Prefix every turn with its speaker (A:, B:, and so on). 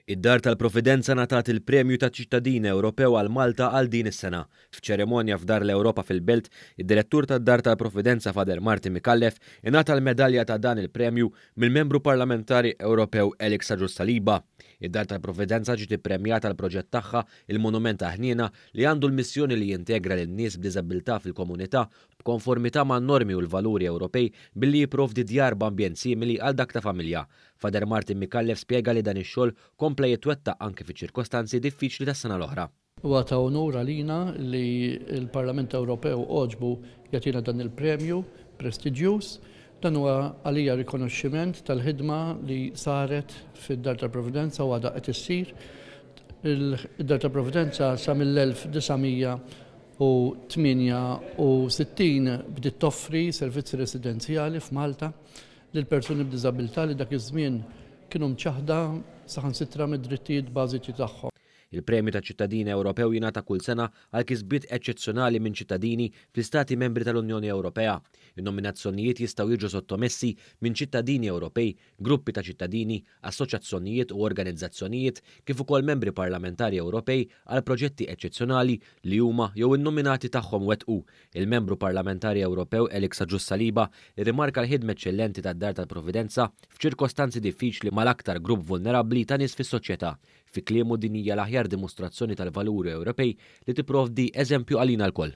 A: Id-Dar tal-Providenza ngħatat il-Premju ta' Ċittadin Ewropew għal Malta għal din is-sena. F'ċerimonja f'Dar l-Ewropa fil-Belt, id-Direttur tad-Dar tal-Providenza Father Martin Micallef ingħata l-medalja ta' dan il-premju mill-Membru Parlamentari Ewropew Alex Agius Saliba. Id-Dar tal-Providenza ġiet ippremjata għall-proġett tagħha Il-Monument għall-Ħniena li għandu l-missjoni li jintegra lin-nies b'diżabbiltà fil-komunità b'konformità man-normi u l-valuri Ewropej billi jipprovdi djar b'ambjent simili għal dak ta' familja. Father Martin Micallef spjega li dan ix-xogħol kompla jitwettaq anke fiċ-ċirkostanzi diffiċli tas-sena l-oħra.
B: Huwa ta' unur għalina li l-Parlament Ewropew għoġbu jagħtina dan il-premju prestiġjuż. Dan huwa għalija rikonoxximent tal-ħidma li saret fid-Dar tal-Providenza u għadha qed issir. Id-Dar tal-Providenza sa mill-1968 bdiet toffri servizzi residenzjali f'Malta lil persuni b'diżabilità li dak iż-żmien kienu mċaħħda saħansitra mid-drittijiet bażiċi tagħhom.
A: Il-Premju taċ-Ċittadin Ewropew jingħata kull sena għal kisbiet eċċezzjonali minn ċittadini fl-Istati Membri tal-Unjoni Ewropea. In-nominazzjonijiet jistgħu jiġu sottomessi minn ċittadini Ewropej, gruppi ta' ċittadini, assoċjazzjonijiet u organizzazzjonijiet kif ukoll Membri Parlamentari Ewropej għal proġetti eċċezzjonali li huma jew in-nominati tagħhom wettqu. Il-Membru Parlamentari Ewropew Alex Agius Saliba rrimarka l-ħidma eċċellenti tad-Dar tal-Providenza f'ċirkostanzi diffiċli mal-aktar grupp vulnerabbli ta' nies fis-soċjetà. Fi kliemu din hija l-aħjar dimostrazzjoni tal-valuri Ewropej li tipprovdi eżempju għalina lkoll.